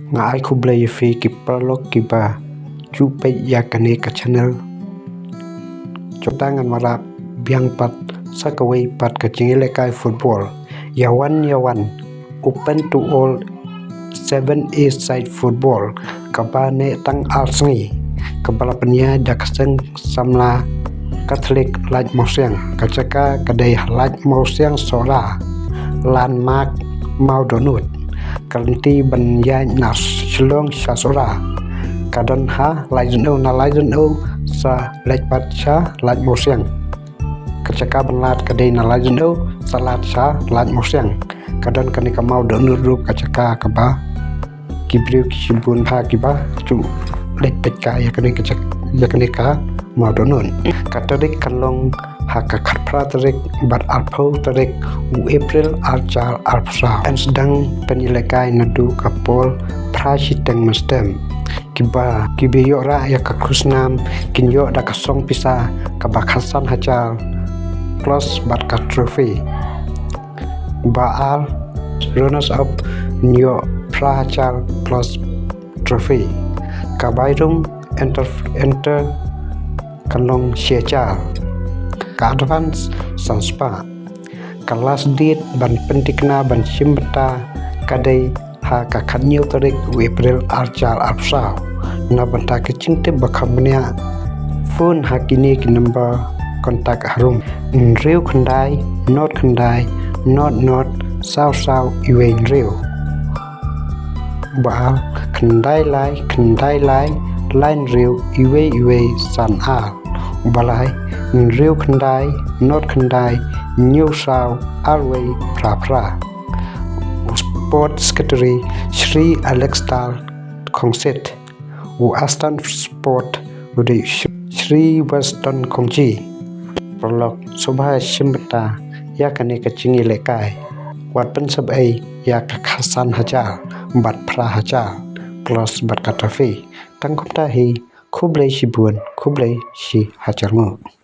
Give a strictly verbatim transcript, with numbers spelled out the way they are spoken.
Nga ai khublei ïa phi ki paralok kiba ju peit ïa kane ka channel. Jong ta ngan wanrah biang pat sa kawei pat ka jingïalehkai football. Ïawan ïawan, open to all, seven a side football, kaba neh tang ar sngi, kaba la pynïaid da ka seng samla Katholik Laitumkhrah. Ka jaka ka dei ha Laitumkhrah Sohra, Landmark Mawdohnud. Ka lynti ban ïaid na Shillong sha Sohra ka don ha Laitumkhrah, na Laitumkhrah sa leit pat sha Laitumkhrah. Ka jaka ban lad ka dei na Laitumkhrah sa lad sha Laitumkhrah. Ka don kane ka Mawdohnud ruh, ka jaka kaba ki briew ki shibun bha kiba ju leit peit ka ïa kane ka jak-, ïa kane ka Mawdohnud. Ka tarik kan long ha ka khatphra tarik bad arphew tarik u April ar hajar arphew saw. Yn sdang pynïalehkai naduh ka por phra shiteng mynstep. Kiba, kiba ïoh rah ïa ka khusnam kin ïoh da ka song pisa kaba khatsan hajar plus bad ka trophy. Ba ar runners up yn ïoh phra hajar plus trophy. Ka bai rung enter, enter kan long shi hajar. Ka advance san spah. Ka last date ban pynthikna ban shim bynta ka dei ha ka khathynñiew tarik u April ar hajar arphew saw. Na bynta ka jingtip ba kham bniah, phone ha kine ki number contact harum: hynriew khyndai, nod khyndai, nod nod, saw saw, iwei hynriew. Ba ar, khyndai lai khyndai lai, lai hynriew, iwei iwei, san ar. Ba lai, hynriew khyndai, nod khyndai, hynñiew saw, ar wei, phra phra. U Sport Secretary Shri Alexander Khongsit. U Assistant Sport u dei Shri Weston Khongji. Paralok, sngewbha shim bynta ïa kane ka jingïalehkai. Wat pynsep ei ïa ka khatsan hajar bad phra hajar plus bad ka trophy. Tang kumta hi, khublei shibun, khublei shi hajar nguh.